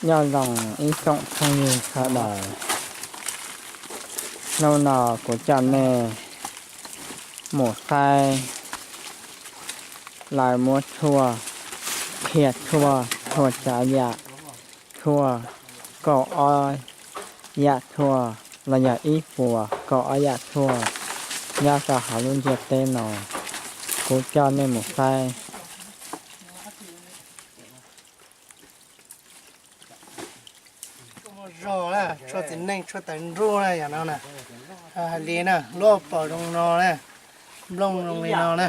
Nyob zoo ib tsoom phooj ywg sawv daws, hnub no kuv coj nej mus saib lawv muab tshuaj, qhia tshuaj, tshuaj tsav yam, tshuaj kaum ob yam tshuaj los yog ib puas kaum ob yam tshuaj nyob rau hauv lub ntiaj teb no. Kuv coj nej mus saib. Zog na, tshuaj txiv neej, tshuaj tawv nruj na, yam no na. Hais li na, lub paus zoo no na, nplooj zoo li no na.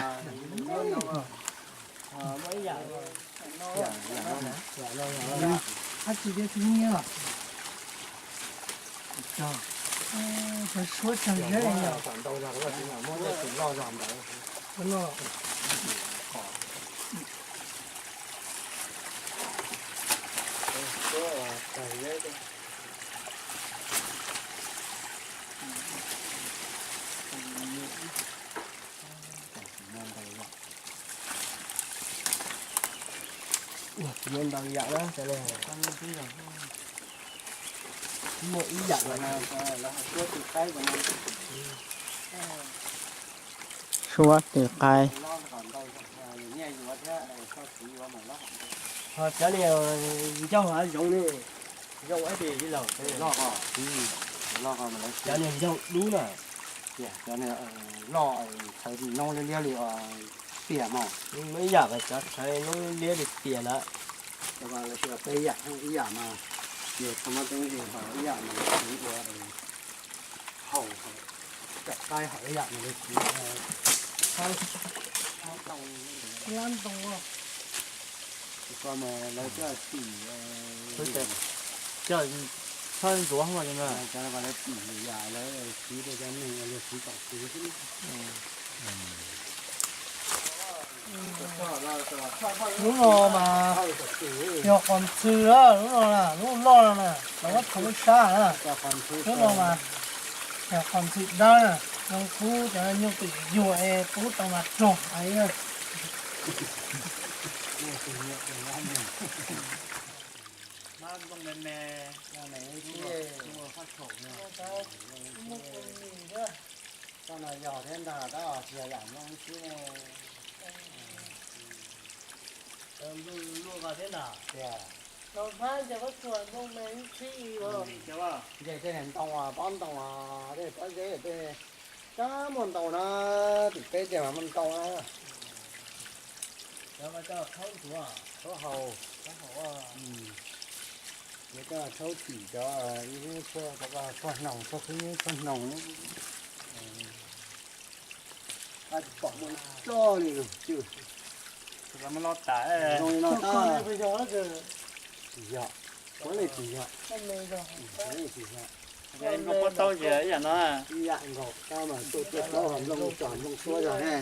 Muaj ntau yam na, muaj ib yam lawm. Suab tw qaib. Ho cov niag ncauj hav zoov ne, zoo ib yam li lawm. Cov niag ncauj dub na. Cov niag loj, txhawv noob liab liab li piam mas. Muaj ib yam, cov txhawv noob liab li piam na. Lawv siv peb yam, ib yam mas ces tau muab teeb ze, ho ib yam mas siv ua haus, cov qaib, ho ib yam mas lawv siv qab ntoo. Ko mas lawv coj tim, coj txhob ntxuav mas, cov lawv tim yam lawv siv rau cov neeg uas yog siv tom txwv xwb. Lub no mas yog qos ntxhw na, lub no na, lub loj no na, lawv muab thaij lub sab na. Lub no mas yog qos ntxhw dawb na, zoo pub cov nyuj twm yuag es pub tau mas rog. Koj no yog thiab ntag, tab tsis yog yam nplooj ib sib ne. Nce tej niag ntoo, pob ntoo, tej pob zeb tej, cov muaj ntoo na, tim teb tej mas muaj ntoo na. Rhaub haus, yuav coj rhaub tim cov tshuaj, tshuaj hnoos, tshuaj khwb, tshuaj hnoos. Pom muaj ib txoj li lug cwj. Zoo li no tab tsis yog, puav leej tsis yog, puav leej tsis yog. Ib yam no, ib yam nkaus, tab mas tuaj tuaj plaub ho nplooj tso nplooj suab zog ne.